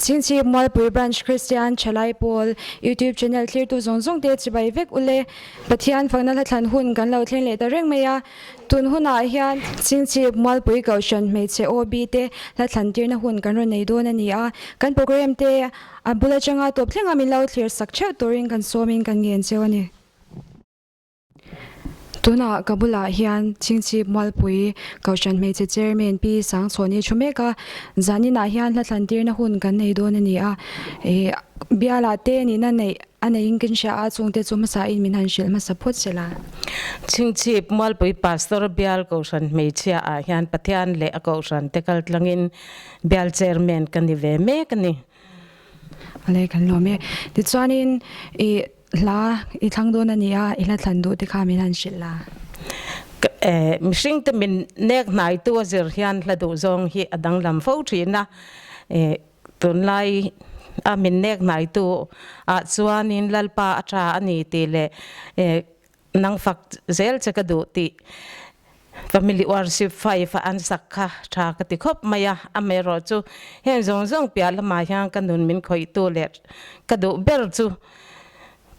Chhingchhip Mualpui Branch Kristian Thalai Pawl YouTube channel thlirtu zawng zawng te chibai vek ule. Pathian fakna hlathlan hun kan lo thleng leh ta reng mai a. Tun hunah hian Chhingchhip Mualpui Kohhran hmeichhe OB te hlathlan tirna hun kan rawn nei dawn a ni a. Kan program te a bul atanga tawp thlenga min lo thlir sak theuh turin kan sawmin kan ngen cheu a ni. Tunah ka bulah hian Chhingchhip Mualpui Kohhran Hmeichhe Chairman Pi Sangchhawni thu mek a, zaninah hian hla thlantirna hun kan nei dawn a ni a, ih bialah te nihna neih a neiin kan hria a, chungte chu hmasain min han hrilh hmasa phawt se la. Chhingchhip Mualpui Pastor Bial Kohhran Hmeichhia ah hian Pathian leh a Kohhran te kaltlangin Bial Chairman ka ni ve mek a ni. Awle kan lawm e. Tichuanin ih Hla i thlang dawn a ni a, i hla thlan duh te kha min han hrilh la. Mihring te min nek hnaitu a zir hian hla duh zawng hi a danglam fo thin a, tunlai a min nek hnaitu ah chuanin Lalpa a tha a ni tih leh nang fak zel che ka duh tih Family worship 5 a an sak kha tha ka ti khawp mai a, amaherawh chu heng zawng zawng piah lamah hian ka nun min khawihtu leh ka duh ber chu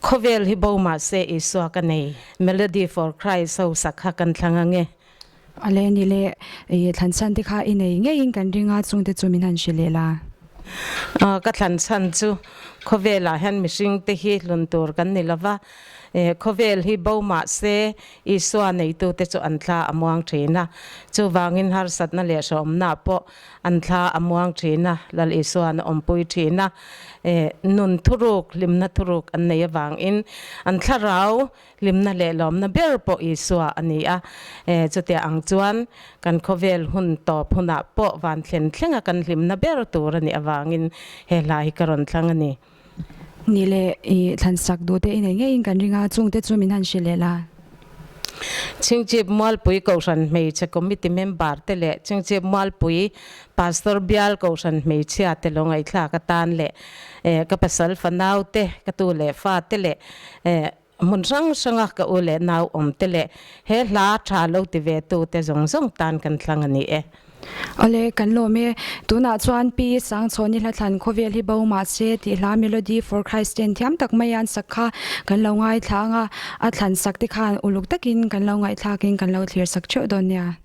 khawvel hi bo mahse Isua ka nei. Melody for Christ ho sak kha kan thlang ange. A le ni le, i thlan chhan te kha i nei ngeiin kan ring a, chungte chu min han hrilh leh la. Ka thlan chhan chu khawvelah hian mihring te hi hlun tur kan ni lova, Khawvel hi bo mah se, Isua neitute chu an thla a muang thin a. Chuvangin harsatna leh hrehawmna pawh an thla a muang thin a, Lal Isua'n a awmpui thin a. Nun thuruk, hlimna thuruk an nei avangin an thlarau hlimna leh lawmna ber pawh Isua a ni a. Chutiang ang chuan kan khawvel hun tawp hunah pawh van thlen thlenga kan hlimna ber tur a nih avangin he hla hi ka rawn thlang a ni. Ni leh i thlan sak duh te i nei ngeiin kan ring a, chungte chu min han hrilh leh la. Chhingchhip Mualpui Kohhran Hmeichhe Committee member te leh Chhingchhip Mualpui Pastor Bial Kohhran Hmeichhia te lo ngaihthlak atan leh ka pasal fanau te, ka tu leh fa te leh hmun hrang hranga ka u leh nau awm te leh he hla tha lo ti ve tu te zawng zawng tan kan thlang a ni e. Awle, kan lawm e. Tunah chuan Pi Sangchhawni Hlathlan khawvel hi bo mah se tih hla Melody for Christ ten thiam tak mai an sak kha kan lo ngaithla ang a, a thlan sak te khan uluk takin kan lo ngaihthlakin kan lo thlir sak theuh dawn nia.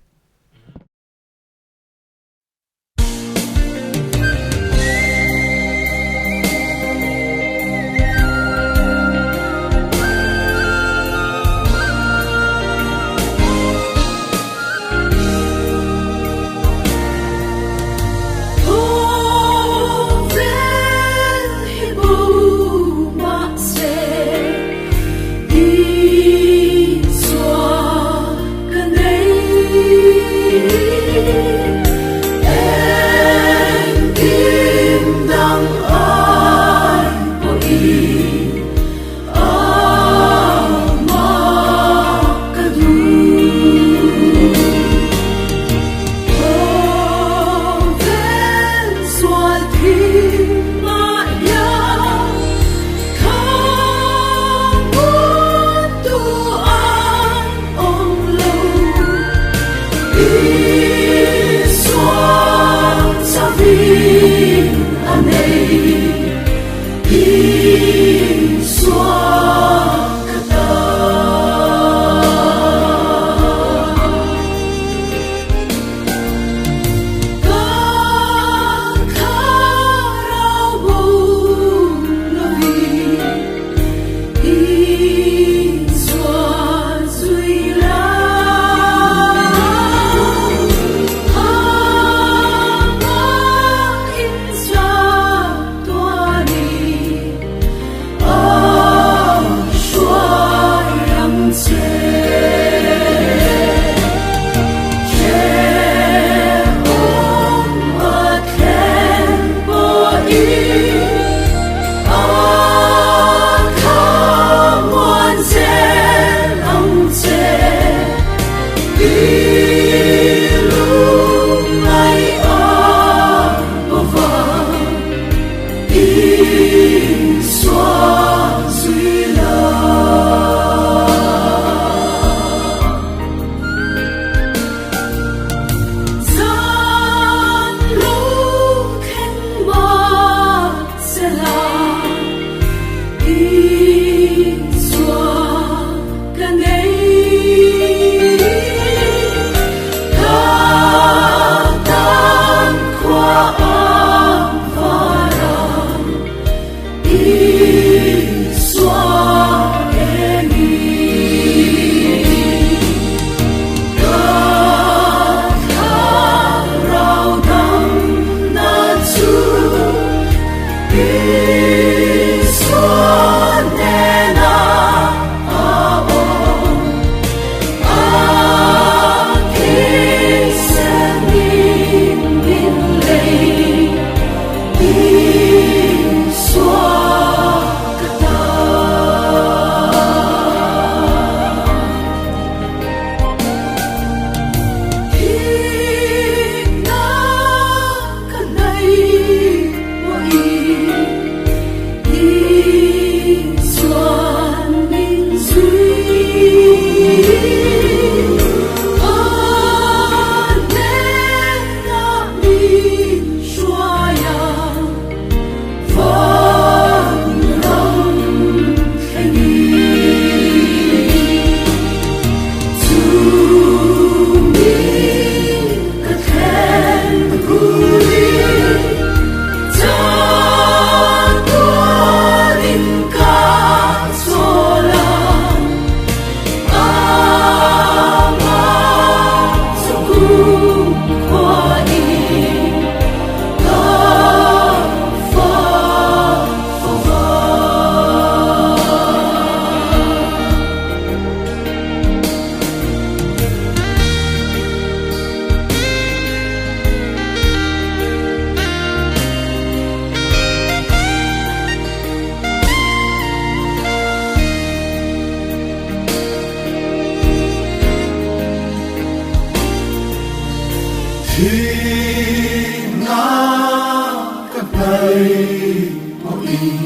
rei pawhin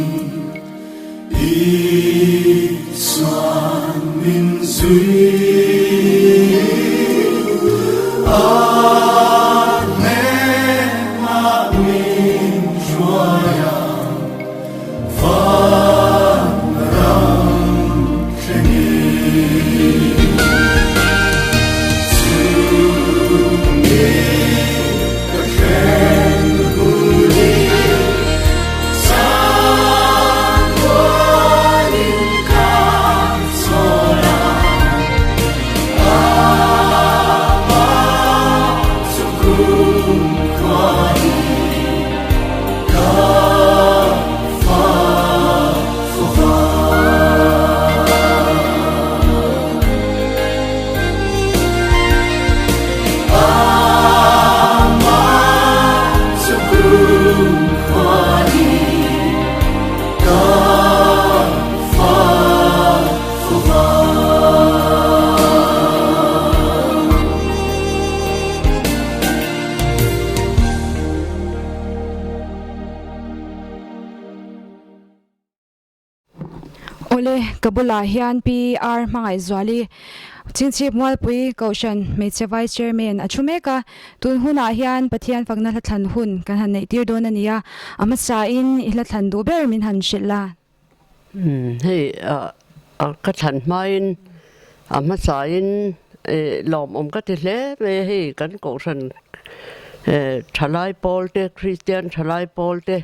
Isuan min zui a hnenah min hruai a van ram thlengin. Chumi ka thleng hunin Chatuanin ka chawl a, Amah chu kumkhuain ka fa fawva. Amah chu kumkhuain ka fa fawva. Awle, ka bulah hian PR Hmangaihzuali Chingchhip Mualpui Kohhran Hmeichhe Vice Chairman a thu mek a. Tun hunah hian Pathian fakna hla thlan hun kan han neih tir dawn a ni a, a hmasain i hla thlan duh ber min han hrilh la. Hei ka thlan hmain a hmasain lawmawm ka ti hle mai a, hei kan Kohhran thalai pawl te, Kristian thalai pawl te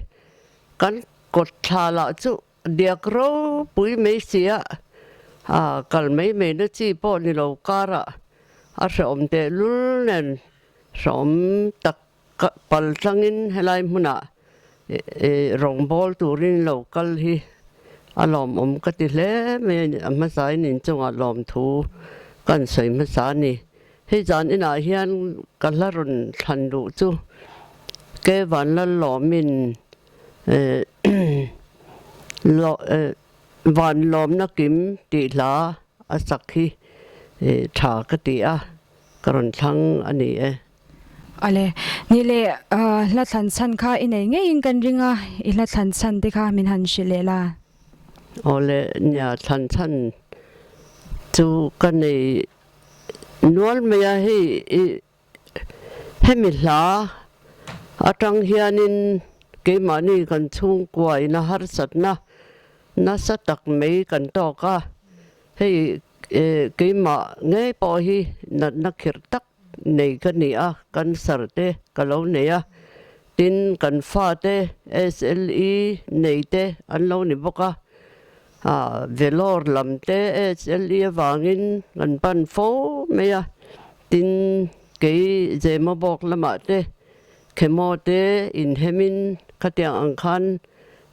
kan Kawt thla lah chu diak ropui mai sia, a kal mai mai na chi pawh ni lo karah a hrehawm tehlul nen hrehawm tak pal tlangin helai hmunah rawngbâwl turin lo kal hi a lawmawm ka ti hle mai a ni. A hmasain inchungah lawmthu ka han sawi hmasa a ni. Hei zan inah hian ka hla rawn thlan duh chu Kevanlallawmin Van lawmna kim tih hla a sak hi tha ka ti a, ka rawn thlang a ni e. Ale, ni leh hla thlan chhan kha i nei ngeiin kan ring a, i hla thlan chhan te kha min han hrilh leh la. Awle, nia thlan chhan chu ka nei nual mai a, hei i Hemi hla atang hianin keimahni kan chhungkuaina harsatna nasa tak mai kan tawk a, hei keimah ngei pawh hi natna khirh tak nei ka ni a, cancer te ka lo nei a, tin kan fate SLE nei te an lo ni bawk a, Vellore lam te SLE avangin kan pan fo mai a, tin kei Zemabawk lamah te Khemaw te inhemin khatiang ang khan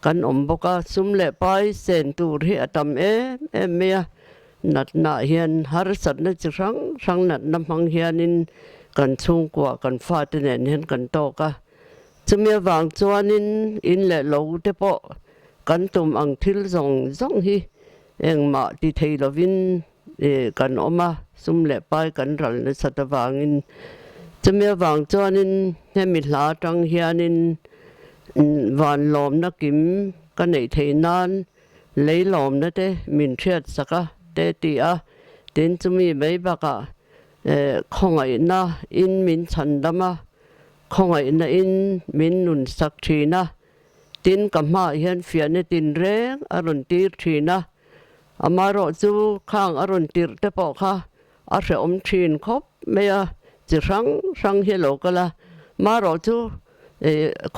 kan awm bawk a, sum leh pai sen tur hi a tam em em mai a, natna hian harsatna chi hrang hrang natna hmang hianin kan chhungkua kan fate nen hian kan tawk a, chumi avang chuanin in leh lo te pawh Kan tum ang thil zawng zawng hi engmah ti thei lovin kan awm a, sum leh pai kan ral nasat avangin. Chumi avang chuanin hemi hla atang hianin van lawmna kim ka neih theih nan lei lawmna te min hriat sak a te ti a, tin chumi mai bakah khawngaihna in min chhandam a, khawngaihna in min nun sak thin a. Tin, ka hmaah hian fiahna tinreng a rawn tir thin a, amaherawh chu khang a rawn tirh te pawh kha a hrehawm thin khawp mai a, chi hrang hrang hi a lo kal a, amaherawh chu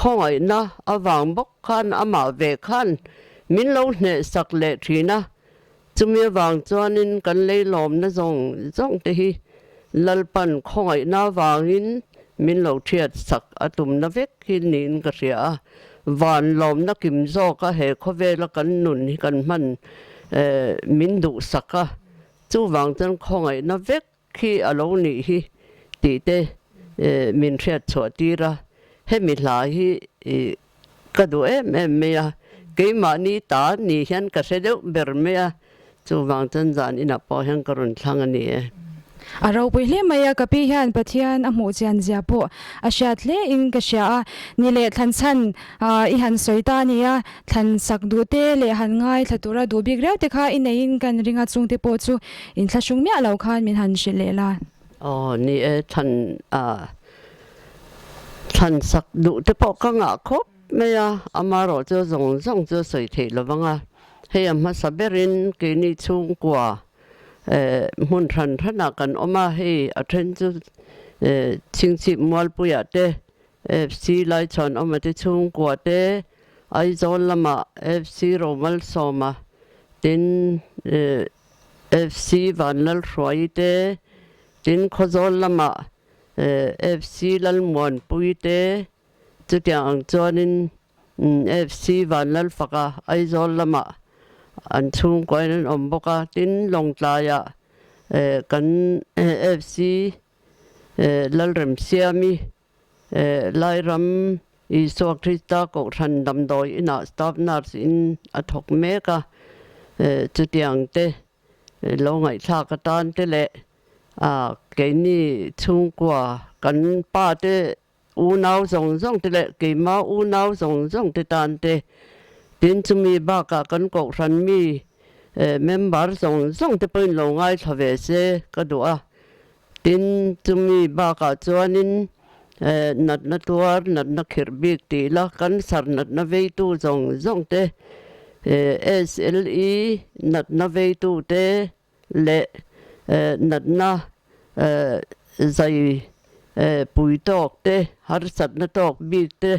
khawngaihna avang bawk khan amah ve khan min lo hnehsak leh thin a, Chumi avang chuanin kan leilawmna zawng zawng te hi Lalpan khawngaihna avangin min lo thiat sak a tumna vek hi niin ka hria a. Van lawmna kim zawka he khawvela kan nun hi kan hman min duhsak a, chuvang chuan khawngaihna vek khi a lo nih hi tih te min hriat chhuah tir a, hemi hla hi ka duh em em mai a, keimahni ta ni hian ka hre deuh ber mai a, chuvang chuan zan inah pawh hian ka rawn thlang a ni e. A ropui hle mai a, ka pi hian Pathian a hmuh chian zia pawh a hriat hle in ka hria a, ni leh thlan chhan i han sawi ta a ni a, thlan sak duh te leh han ngai thla tura duh bik riau te kha i neiin kan ring a, chungte pawh chu inthlahrung miah lo khan min han hrilh leh la. Aw ni e, thlan thlan sak duh te pawh ka ngah khawp mai a, amarawh chu zawng zawng chu a sawi theih lo vang a, hei a hmasa berin keini chhungkua hmun hran hranah kan awm a, hei a then chu Chhingchhip Mualpuiah te FC Laichhuanawma te chhungkua te, Aizawl lamah FC Romalsawma tin FC Vanlalhruaii te, tin Khawzawl lamah FC Lalmuanpui te, chutiang ang chuanin FC Vanlalfaka Aizawl lamah an chhungkuain an awm bawk a, tin Lawngtlaiah kan FC Lalremsiami Lairam Isua Krista Kohhran damdawi inah staff nurse in a thawk mek a, chutiang te lo ngaihthlak atan te leh keini chhungkua kan pa te unau zawng zawng te leh keima unau zawng zawng te tan te tin chumi bakah kan kohhran mi member zawng zawng te pawhin lo ngaithla ve se ka duh a, tin chumi bakah chuanin natna tuar natna khirh bik tih la cancer natna veitu zawng zawng te SLE natna veitu te leh natna zai pui tawk te, harsatna tawk bik te,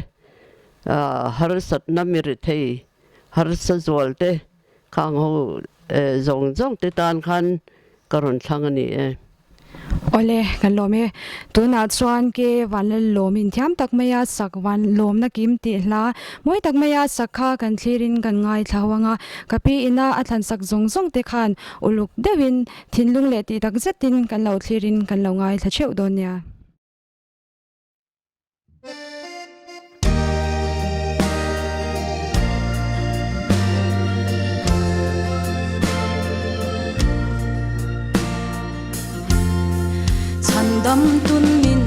harsatna mi rethei harsa zual te khang ho zawng zawng te tan khan ka rawn thlang a ni e. Awle, kan lawm e. Tunah chuan ke Vanlal lawm inthiam tak maia sak van lawmna kim tih hla mawi tak maia sak kha kan thlirin kan ngaithla ho anga, ka pi ina a thlan sak zawng zawng te khan uluk deuhin thinlung leh tih tak zetin kan lo thlirin kan lo ngaithla theuh dawn nia. Chhandam tun min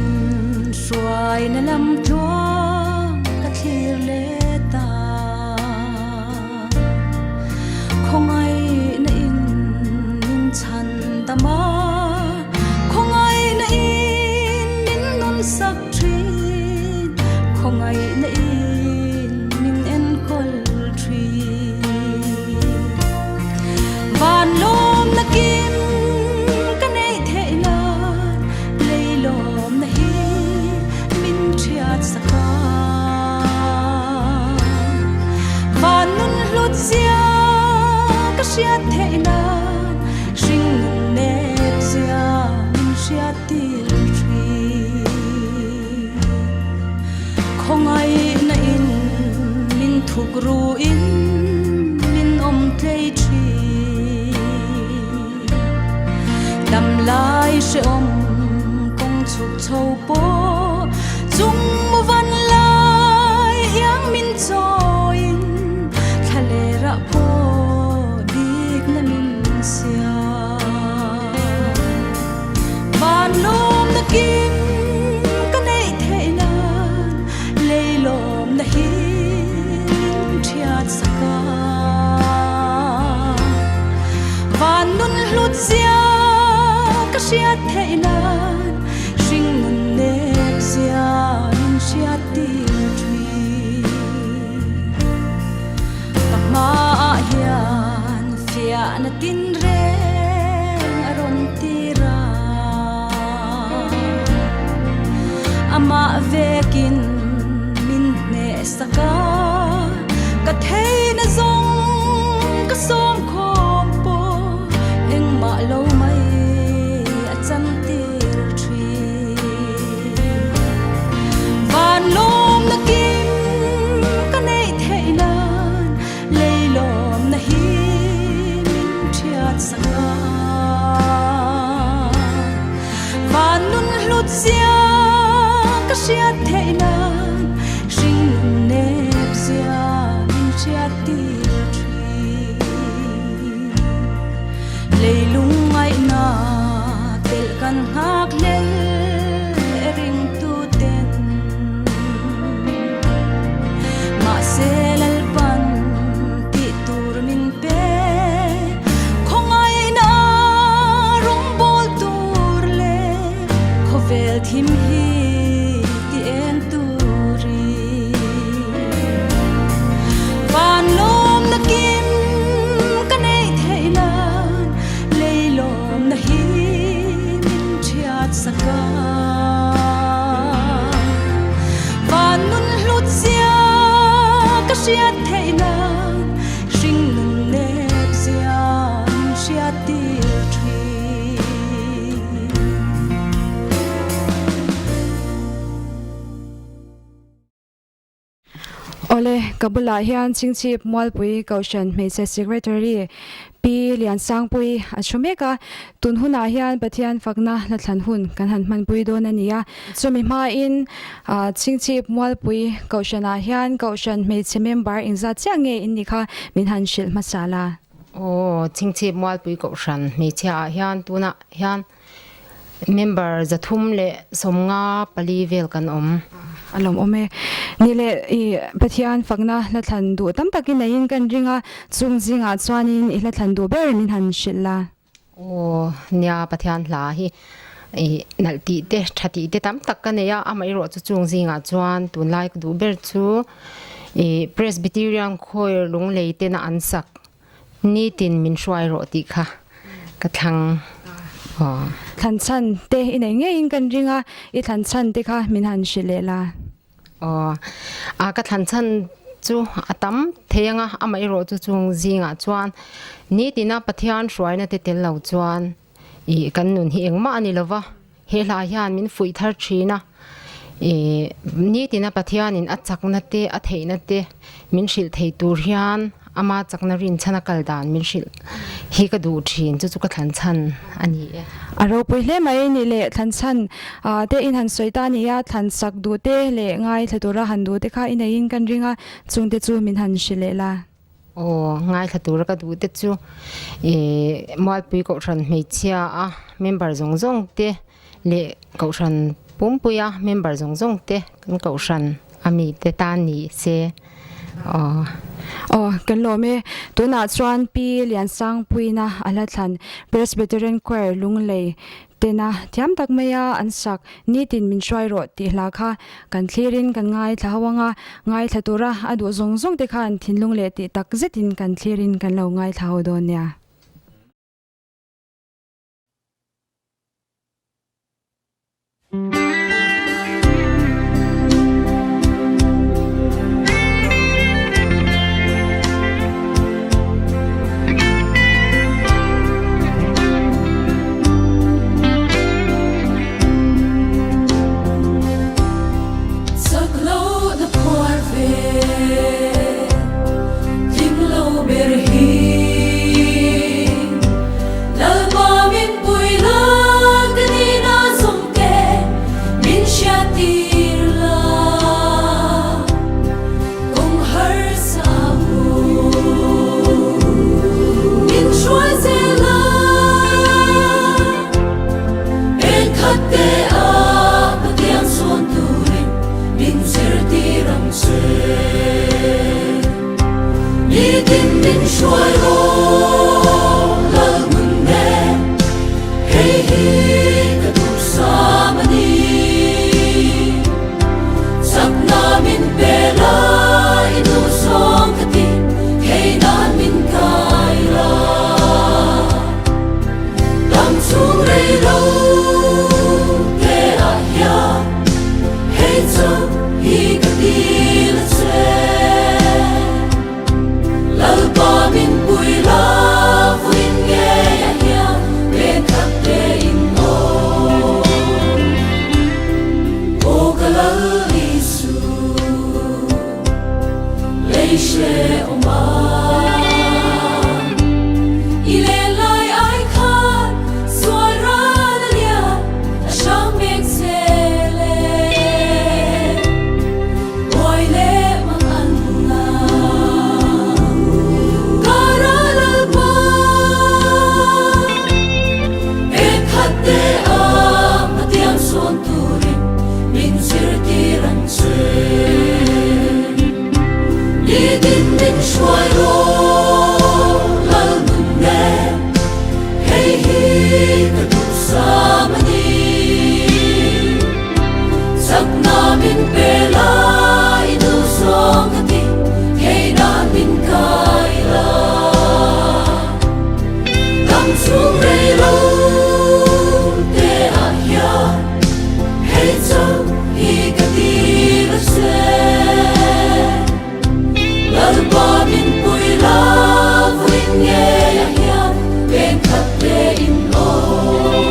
hruaina lam tluang ka thlir leh ta. Khawngaihna in min chhandam a, khawngaihna in min nun sak thin, khawngaihna in min enkawl thin. Van lawmna kim ka neih theih nan lei lawmna hi min thiat sak a. Van nun hlut zia ka hriat theih nan hring nun nep zia min hriat tir thin. Khawngaihna in min thuk ru in min awm tlei thin. Dam lai hrehawm kawng chhuk chho pawh chung mu van lai iang min chawiin thla lerah pawh dikna min siam. Van lawmna kim ka neih theih nan lei lawmna hi min thiat sak a. Van nun hlut zia ka hriat theih nan hring nun nep zia min hriat tir thin. Ka hmaah hian fiahna tin reng a rawn tir a, amah vekin min hneh sak a, ka theihna zawng ka sawm khawm pawh engmah lo mai a chan tir thin. Van lawmna kim ka neih theih nan lei lawmna hi min thiat sak a. Van nun hlut zia ka hriat theih nan hring nun nep zia min hriat tir thin. Leilung ngaihna telh kan. thim hi ti eng turin. Van lawmna kim ka neih theih nan lei lawmna hi min thiat sak a. Van nun hlut zia ka hriat theih nan hring nun nep zia min hriat tir thin. Awle, ka bulah hian Chingchip Mualpui Kohhran Hmeichhe Secretary Pi Liansangpui a thu mek a, tun hunah hian Pathian fakna hlathlan hun kan han hmanpui dawn a ni a. Chumi hmain Chingchip Mualpui Kohhranah hian Kohhran Hmeichhe member engzat chiah nge in nih kha min han hrilh hmasa la. Aw, Chingchip Mualpui Kohhran Hmeichhia ah hian tunah hian Member 354 vel kan awm. A lawmawm e. Ni leh i Pathian fakna hlathlan duh tam takin neiin kan ring a, chung zingah chuanin i hlathlan duh ber min han hrilh la. Aw, nia Pathian hla hi i nalh tih te, tha tih te tam tak ka nei a, amaherawh chu chung zingah chuan tunlai ka duh ber chu i Presbyterian Choir lunglei tena an sak Nitin min hruai rawh tih kha ka thlang aw. Thlan chhan te i nei ngeiin kan ring a, i thlan chhan te kha min han hrilh leh la. Aw, a ka thlan chhan chu a tam thei ang a, amaherawh chu chung zingah chuan nitina Pathian hruaina te tel lo chuan Ih, kan nun hi engmah a ni lo va, he hla hian min fuih thar thin a. Ih, nitina Pathianin a chakna te, a theihna te min hrilh thei tur hian ama chakna rinchhan a kal dan min hrilh hi ka duh thin, chu chu ka thlan chhan a ni e. A ropui hle mai ni leh thlan chhan te in han sawi ta a ni a, thlan sak duh te leh ngaithla tura han duh te kha i neiin kan ring a, chungte chu min han hrilh leh la. Aw, ngaithla tura ka duh te chu ih Mualpui Kohhran hmeichhia a member zawng zawng te leh Kohhran pumpuia member zawng zawng te kan Kohhran a mi te tan ni se aw. Aw, kan lawm e. Tunah chuan Pi Liansangpuina a hlathlan Presbyterian Choir Lunglei Tena thiam tak maia an sak nitin min hruai rawh tih hla kha kan thlirin kan ngaithla ho anga, ngaithla tura a duh zawng zawng te khan thinlung leh tih tak zetin kan thlirin kan lo ngaithla ho dawn nia. Chak lohna phuar ve tling lo ber hi Lalpa min pui la ka nihna zawng te min hriattir la kawng harsa hu min hruai zel a Pengkhat te a Pathian sawn turin min zirtir ang che. Nitin min hruai rawh lal hmun nen hei hi ka duhsam a ni. Chakna min pe la i duhsawm ka ti thei nan min kai la. Dam chhung rei lo te ah hian hei chu hi ka dil a che. Lalpa min pui la vuin ngei ah hian pen khat te in awm. min pe la i duh zawng ka ti thei dan min kai la Dam chhung rei lo te ah hian hei chauh hi ka dil a che Lalpa min pui la vawiin ngei ah hian peng khat te in awm.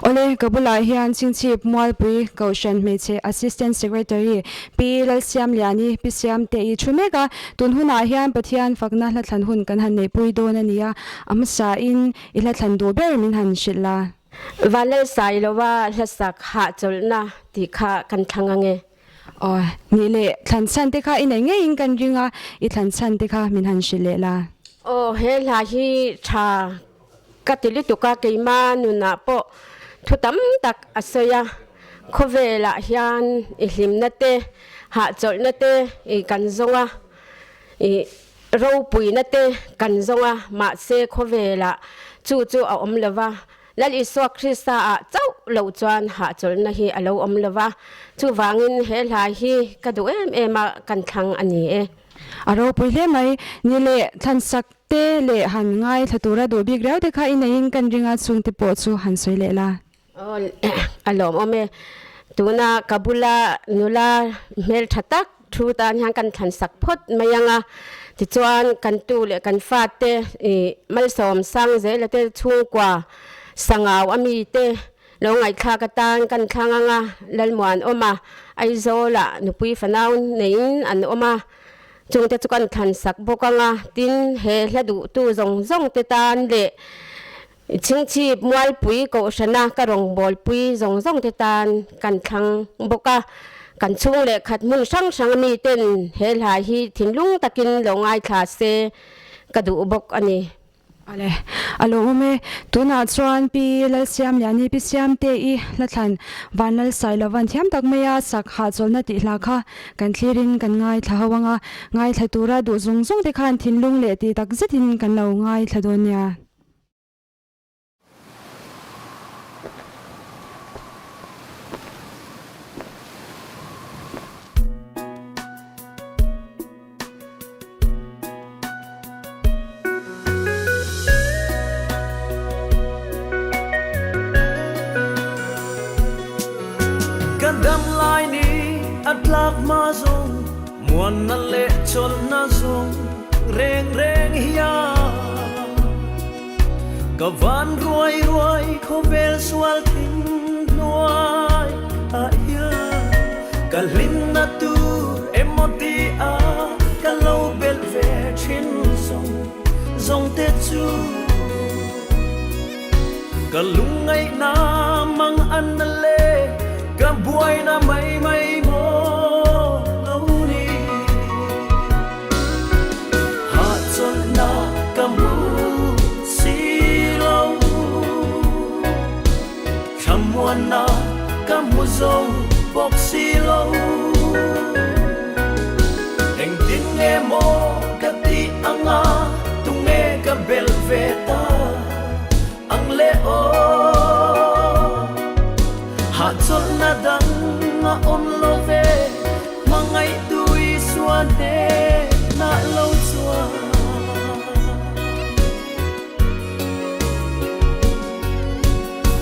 Awle, ka bulah hian Chingchhip Mualpui Kohhran Hmeichhe Assistant Secretary Pi Lalsiamliani, Pi Siamte-i thu mek a, tun hunah hian Pathian fakna hlathlan hun kan han neihpui dawn a ni a, a hmasain i hlathlan duh ber min han hrilh la. Vanlalsailova hlasak hahchawlhna tih kha kan thlang ange. Aw, nih leh thlan chhan te kha i nei ngeiin kan ring a, i thlan chhan te kha min han hrilh leh la. Aw, he hla hi tha ka ti lutuk a, keima nunah pawh thu tam tak a sawi a, khawvelah hian i hlimna te, hahchawlhna te i kan zawng a, i ropuina te kan zawng a, mahse khawvelah chu chu a awm lo va. Lal Isua Krista ah chauh loh chuan hahchawlhna hi a lo awm lo va, chuvangin he hla hi ka duh em em a, kan thlang a ni e. A ropui hle mai. Ni leh thlansak te leh han ngaithla tura duh bik riau te kha i neiin kan ring a, chungte pawh chu han sawi leh la. Aw, a lawmawm e. Tuna ka bula nula hmeltha tak thu tan hian kan thlansak phawt mai ang a, tichuan kan tu leh kan fate ih malsawm sang zela te chhungkua sangau a mite lo ngaihthlak atan kan thlang ang a, Lalmuan awm a, Aizawlah nupui fanau neiin an awm a, chungte chu kan thlansak bawk ang a, tin he hla duhtu zawng zawng te tan leh Chhingchhip Mualpui Kohhrana ka rawngbawlpui zawng zawng te tan kan thlang bawk a, kan chhung leh khat hmun hrang hrang a miten he hla hi thinlung takin lo ngaithla se ka duh bawk a ni. Ale, a lo awm e. Tunah chuan Pi Lalsiamliani, Pi Siamte-i hlathlan Vanlalsailovan thiam tak maia sak hahchawlhna tih hla kha kan thlirin kan ngaithla ho ang a, ngaithla tura duh zawng zawng te khan thinlung leh tih tak zetin kan lo ngaithla dawn nia. Ka dam lai ni a tlak hma zawng Muanna leh chawlhna zawng reng reng hian ka van ruai ruai khawvel sual thing hnuai ah hian ka hlimna tur emaw ti a ka lo belh ve thin zawng zawng te chu ka lungngaihna mang an na le ka buaina mai mai maw lo ni. Hahchawlhna ka hmu si lo, thlamuanna ka hmu zo bawk si lo. Engtin nge maw ka tih anga tunge ka belh ve ta ang le aw. Hahchawlhna dang a awm lo ve, hmangaihtu Isua hnenah lo chuan.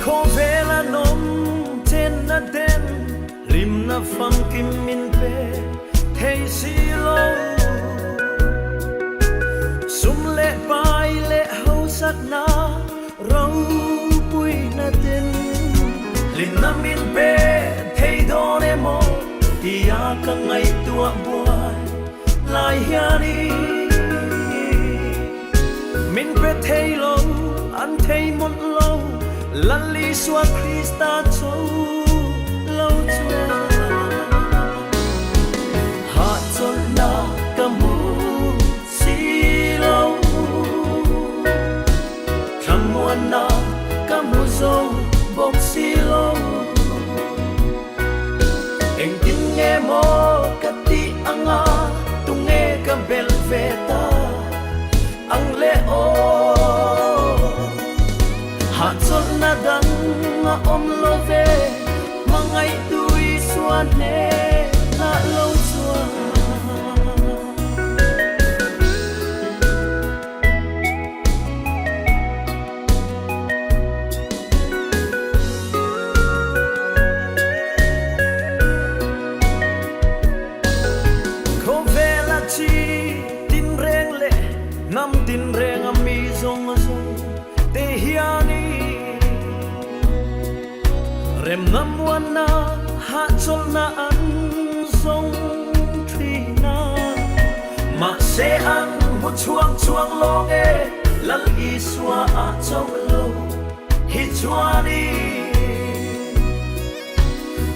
Khawvel an awm chenna den hlimna famkim min pe thei si lo. Sum leh pai leh hausakna ropuina ten hlimna min pe thei dawn emaw tia ka ngaihtuah buai lai hianin min pe thei lo, an thei mawlh lo, Lal Isua Krista cho lo chuan hahchawlhna ka hmu si lo, thlamuanna ka hmu zo bawk si lo. Engtin nge maw ka tih anga tunge ka belh ve ta ang le aw. Hahchawlhna dang a awm lo ve, hmangaihtu Isua hnenah lo chuan. Khawvel a chi tinreng leh hnam tinreng a mi zawng zawng te hianin remna muanna hahchawlhna an zawng thin a. Mahse an hmu chhuang chuang lawng e, Lal Isua a cho lo hi chuanin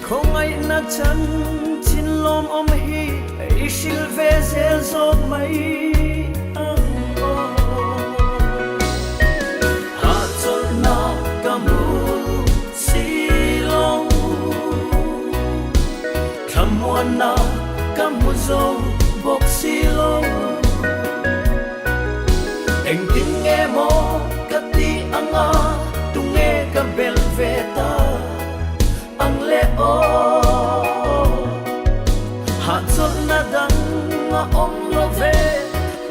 khawngaihna chan chin lawmawm hi i hrilh ve zel zawk mai ang aw. Hahchawlhna ka hmu si lo. Thlamuanna ka hmu zo bawk si lo. Engtin nge maw ka tih anga tunge ka belh ve ta ang le aw. Hahchawlhna dang a awm lo ve,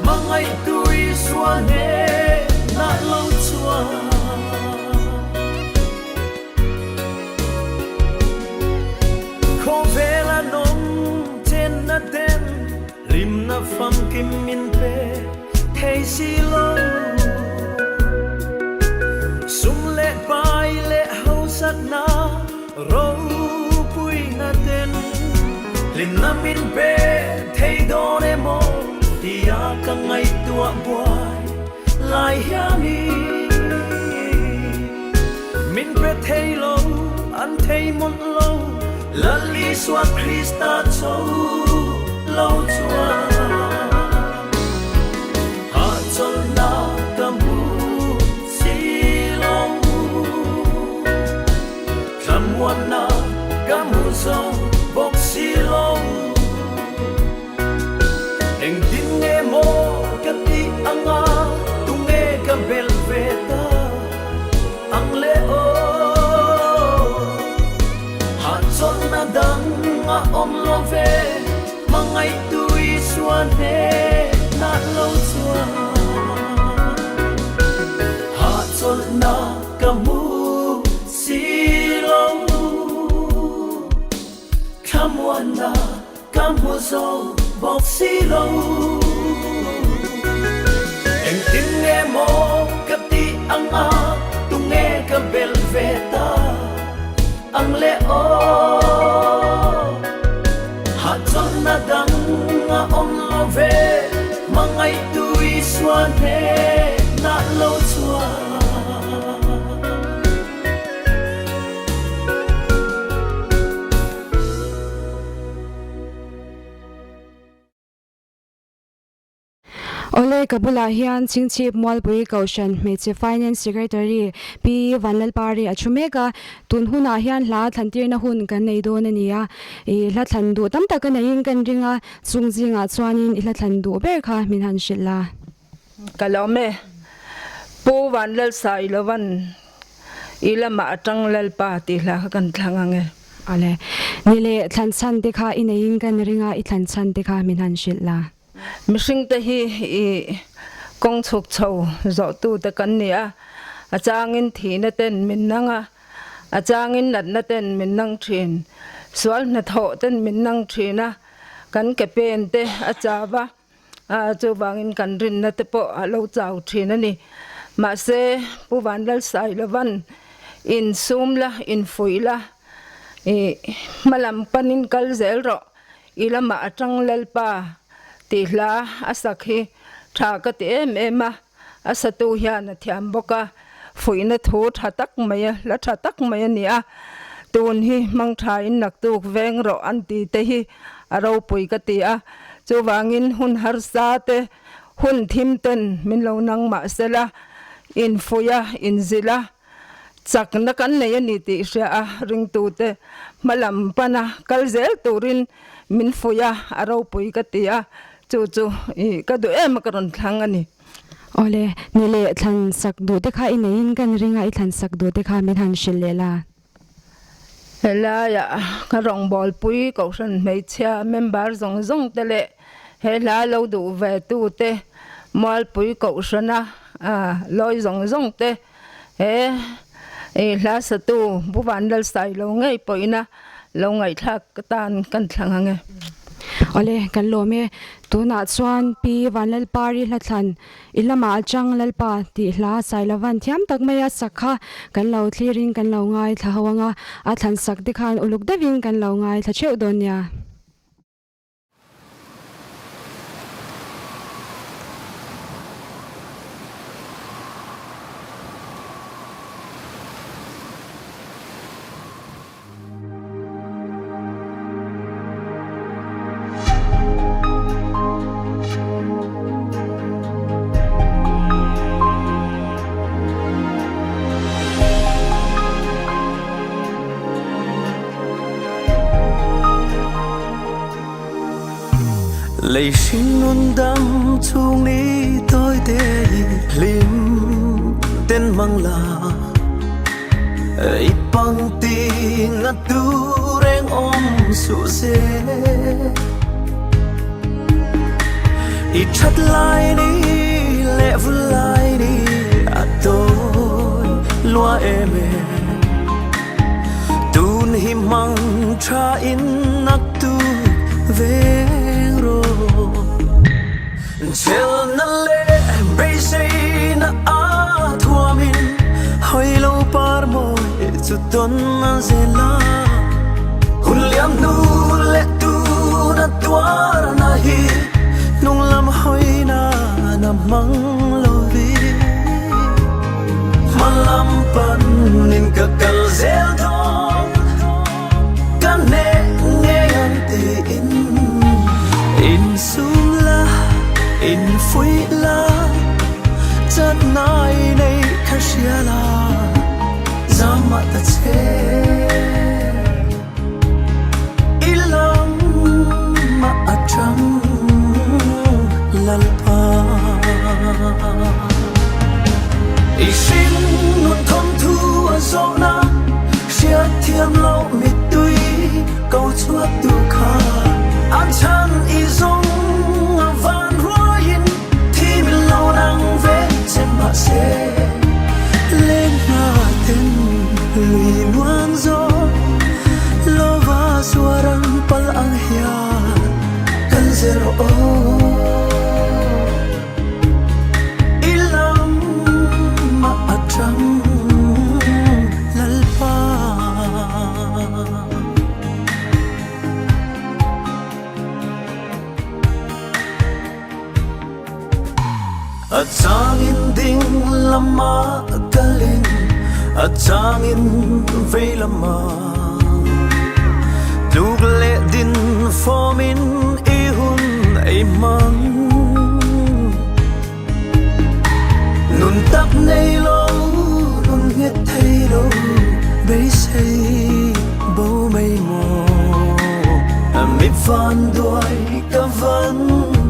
hmangaihtu Isua hnenah lo chuan. Khawvel an awm chenna ten hlimna famkim min pe thei si lo. Sum leh pai leh hausakna ropuina ten hlimna min pe thei dawn emaw tia ka ngaihtuah buai lai hianin. Min pe thei lo, an thei mawlh lo, Lal Isua Krista cho lo chuan hahchawlhna ka hmu si lo. Thlamuanna ka hmu zo bawk si lo. Engtin nge maw ka tih anga tunge ka belh ve ta ang le aw. Hahchawlhna dang a awm lo ve, hmangaihtu Isua hnenah lo chuan. Hahchawlhna ka hmu si lo. Thlamuanna ka hmu zo bawk si lo. Engtin nge maw ka tih anga tunge ka belh ve ta ang le aw. Hahchawlhna dang a awm lo ve, hmangaihtu Isua hnenah lo chuan. Awle. Hei ka bulah hian Chingchhip Mualpui Kohhran Hmeichhe Finance Secretary Pi Vanlalpari a thu mek a, tun hunah hian hla thlantirna hun kan nei dawn a ni a, i hla thlan duh tam tak a neiin kan ring a, chung zingah chuanin i hla thlan duh ber kha min han hrilh la. Ka lawm e. Pu Vanlalsailovan i lamah atang Lalpa tih hla kha kan thlang ang e. Awle. Ni leh thlan chhan te kha i neiin kan ring a, i thlan chhan te kha min han hrilh la. Mihringte hi i kawng chhuk chho zawhtute kan ni a, a changin thihna ten min nang a, a changin natna ten min nang thin, sual hnathawh ten min nang thin a, kan ke pen te a chau a, chuvangin kan rinna te pawh a lo chau thin a ni. Mahse, Pu Vanlalsailovan insum la, infuih la, i hmalam panin kal zel rawh. I lamah a tang Lalpa tih hla a sak hi tha ka ti em em a, a satu hian a thiam bawk a, fuihna thu tha tak mai a, hla tha tak mai a ni a, tun hi hmang thain naktuk veng rawh an ti te hi a ropui ka ti a, chuvangin hun harsa te hun thim ten min lo nang mah sela, infuih a, inzilh a. Chakna kan nei a ni tih hria a, ringtute hmalam pana kal zel turin min fuih a, a ropui ka ti a, chu chu i ka duh em a ka rawn thlang a ni. Awle, ni leh thlan sak duh te kha i neiin kan ring a, i thlan sak duh te kha min han hrilh leh la. Helaiah ka rawngbawlpui Kohhran hmeichhia member zawng zawng te leh he hla lo duh ve tute Mualpui Kohhrana lawi zawng zawng te he hla satu Pu Vanlalsailo ngei pawhina lo ngaihthlak tan kan thlang ang e. Awle, kan lawm e. Tunah chuan Pi Vanlalpari hlathlan I lamah atang Lalpa tih hla Sailovan thiam tak maia sak kha kan lo thlirin kan lo ngaithla ho anga, a thlan sak te khan uluk deuhin kan lo ngaithla theuh dawn nia. Lei hring nun dam chhung ni tawi te i hlim ten mang la. I pangti nga tu reng awm suh se I that lai ni leh vul lai ni a tawi lua em e Tun hi mang tha in nak tu veng ro Chhelna leh beiseina a thuamin hawi lo par mawi chu tawn a zel a. Hun liam hnu leh tuna tuarna hi hnung lam hawina na hmang lovi. Hma lam panin ka kal zel dawn. Ka hneh ngei ang tiin insum la, infuih la, chatnai nei kha hria la, zam ah ta che. I lam ah a tang Lalpa. I hring nun thawmthu a zawhna. Hriatthiam loh mittui ko chhuak tu kha an chhan i zawng a van ruaiin thi min lo nang ve che mahse leng hna ten lui luang zawk lova suaran pal ang hian kan zel rawh aw. I lamah a tang Lalpa. A changin ding lamah kalin a changin vei lamah tluk leh din fawmin i hun ei hmang. Mi vanduai ka van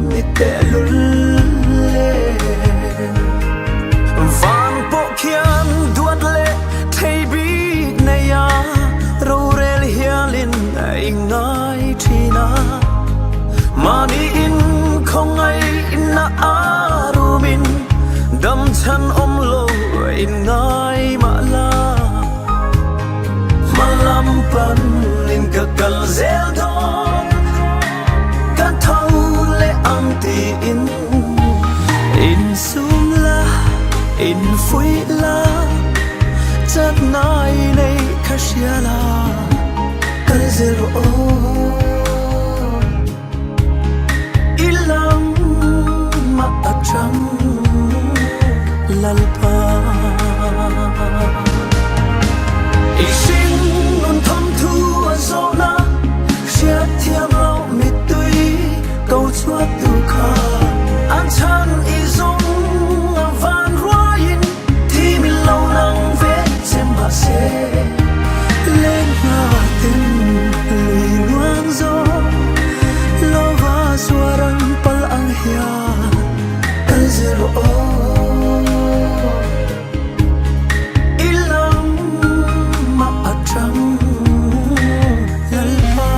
ni tehlul em. Van pawh khian duat leh thei bik nei a, rorel hialin a ingai thin a. Mahni in khawngaihna a rumin dam chhan awm lo in ngai mah la. Hma lam panin ka kal zel dawn, ka tho leh ang tiin insum la, infuih la, chatnai nei kha hria la, kal zel rawh aw. I lam mah a chang Lalpa. I hring nun tham thu a zawhna hriat thiam loh mittui ko chhuak tu kha an chhan i zawng a van ruaiin thi min lo nang ve che mahse leng hna tin lui luang zawng lova suaran pal ang hian kal zel rawh aw. I lam mah a tang Lalpa.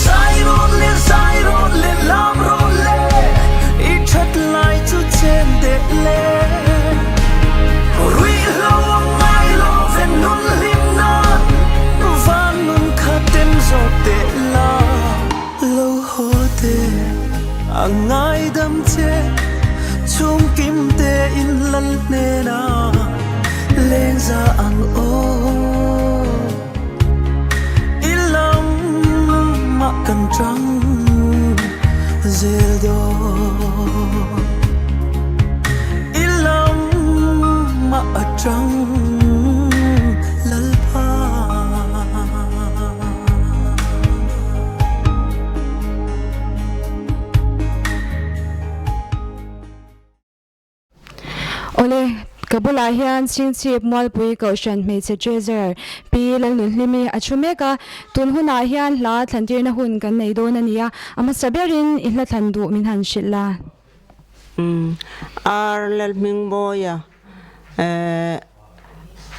Zai rawh le, zai rawh le, lam rawh le, i that lai chu chen deh le. Ruihhlo a ngai lo ve nun hlim nan, van nun kha tem zawk teh la. Lo haw teh a ngaidam che, chhung kim te in lal hnenah lengza ang aw. I lam mah kan tang zel dawn. I lam mah a tang Lalpa. Awle, ka bulah hian Chhingchhip Mualpui Kohhran hmeichhe Treasurer Pi Lalnunhlimi a thu mek a, tun hunah hian hla thlantirna hun kan nei dawn a ni a, a hmasa berin i hla thlan duh min han hrilh la. Umm, Ar Lalhmingmawia, eh,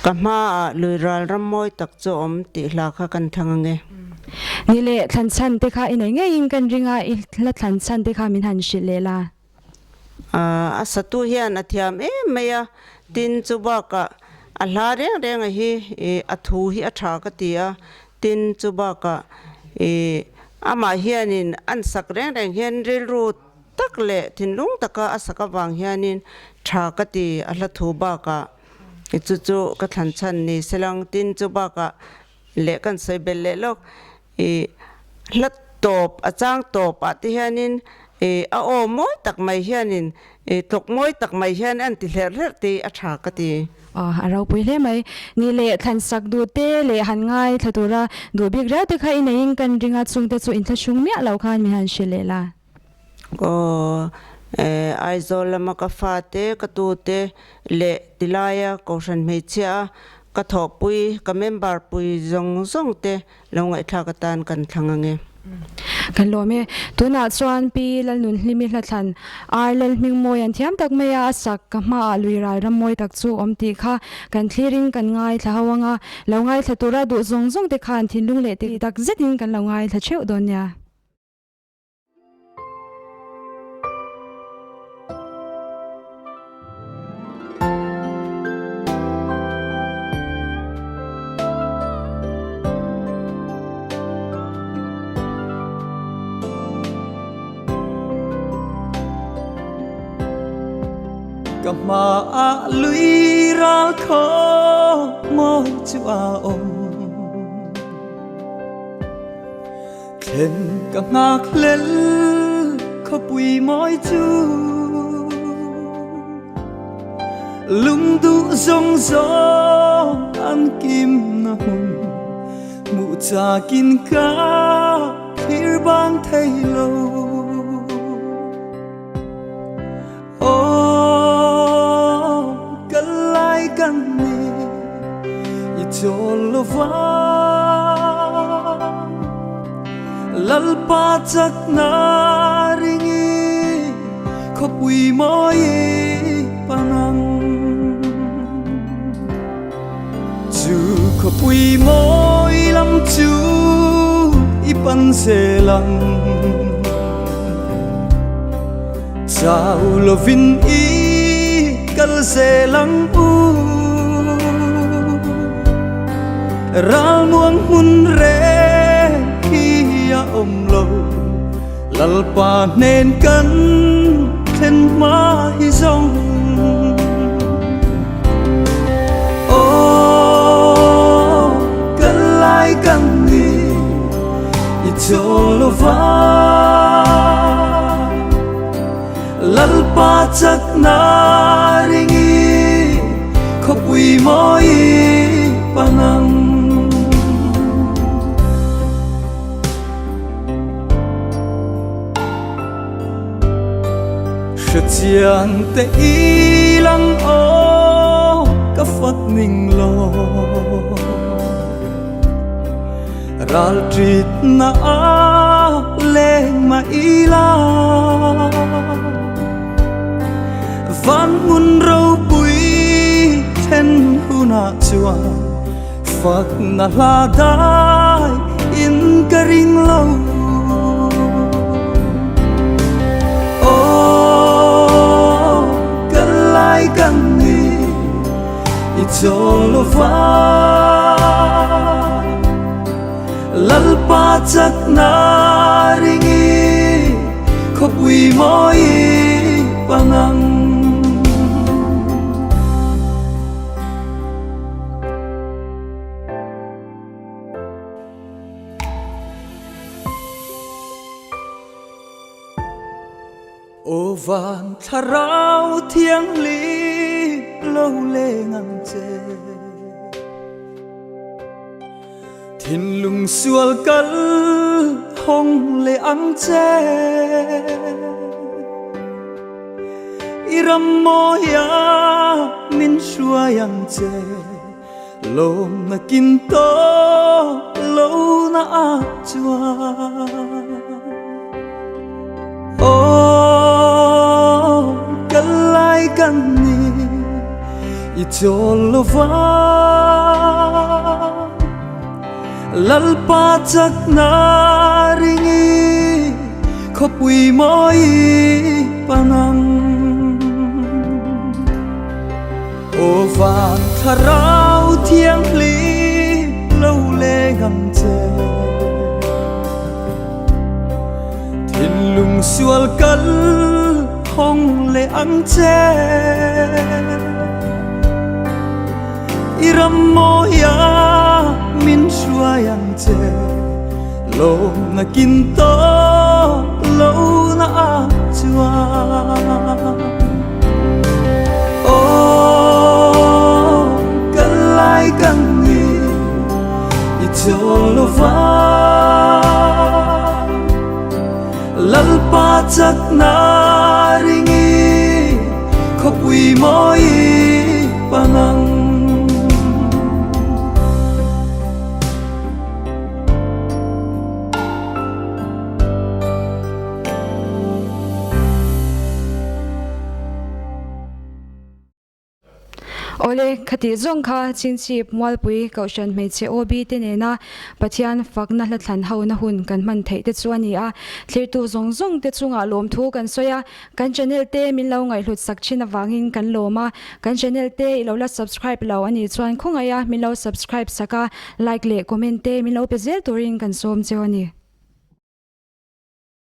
ka hmaah lui ral ram mawi tak chu a awm tih hla kha kan thlang ange. Ni leh thlan chhan te kha i nei ngeiin kan ring a, i hla thlan chhan te kha min han hrilh leh la. A satu hian a thiam em mai a, tin chu bakah a hla reng reng a hi a thu hi a tha ka ti a, tin chu bakah ih amah hianin an sak reng reng hian rilru tak leh thinlung taka a sak avang hianin tha ka ti a hla thu bakah chu chu ka thlan chhan ni selang tin chu bakah leh kan sawi belh leh lawk ih hla tawp a chang tawp ah te hianin ih a aw mawi tak mai hianin ih tlawk mawi tak mai hian a inti hlerh hlerh te hi a tha ka ti. Aw a ropui hle mai. Ni leh thlan sak duh te leh han ngai thla tura duh bik riau te kha i neiin kan ring a chungte chu inthlahrung miah lo khan min han hrilh leh la. Aw eh Aizawl lama ka fate ka tute leh tilaia Kohhran hmeichhia a ka thawhpui ka member pui zawng zawng te lo ngaihthlak atan kan thlang ange. Kan lawm e. Tunah chuan Pi Lalnunhlimi hlathlan Ar Lalhmingmawi an thiam tak mai a, a sak ka hmaah lui ral ram mawi tak chu awm tih kha kan thlirin kan ngaithla ho anga, lo ngaithla tura duh zawng zawng te khan thinlung leh tih tak zetin kan lo ngaithla theuh dawn nia. Ka hmaah lui ral khaw mawi chu a awm. Thlen ka nghak hlel khawpui mawi chu Lungduh zawng zawng an kim na. na hmun hmuh chakin ka thlir bang thei lo. Aw, kal lai kan ni i chawl lo va, Lalpa chakna ringi khawpui mawi panang. Chu khawpui mawi lam chu i pan zel ang. Chau lovin i kal zel ang u. Ralmuang hmun reng hi a awm lo, Lalpa hnen kan thlen hma hi zawng. Aw, kal lai kan ni i chawl lova, Lalpa chakna ringi khawpui mawi panang. Hrechiang te i lang aw ka fak ning lo Ral ṭit na a leng mah ila Van hmun ropui then hunah chuan Fak na hla dai in ka ring lo. Aw, kal lai kan ni i chawl lo va, Lalpa chakna ringi khawpui mawi pangang. Aw van thlarau thianghlim lo leng ang che. Thinlung sual kal hawng leh ang che. I ram mawia min hruai ang che. Lawmna kin tawh lo na a chuan. Aw, kal lai kan ni i chawl lo va, Lalpa chakna ringi khawpui mawi panang. Aw van thlarau thianghlim lo leng ang che. Thinlung sual kal hawng leh ang che. I ram mawia min hruai ang che. Lawmna kin tawh lo na a chuan. Aw, kal lai kan ni i chawl lo va, Lalpa chakna ringi khawpui mawi panang. Awle, khati zawng kha Chinchip Mualpui Kohhran Hmeichhe OB te nena Pathian fakna hlathlan hona hun kan hman theih te chu a ni a. Thlirtu zawng zawng te chungah lawmthu kan sawi a, kan channel te min lo ngaihhlut sak thin avangin kan lawm a. Kan channel te i lo la subscribe lo a nih chuan khawngaih a min lo subscribe sak a, like leh comment te min lo pe zel turin kan sawm cheu a ni.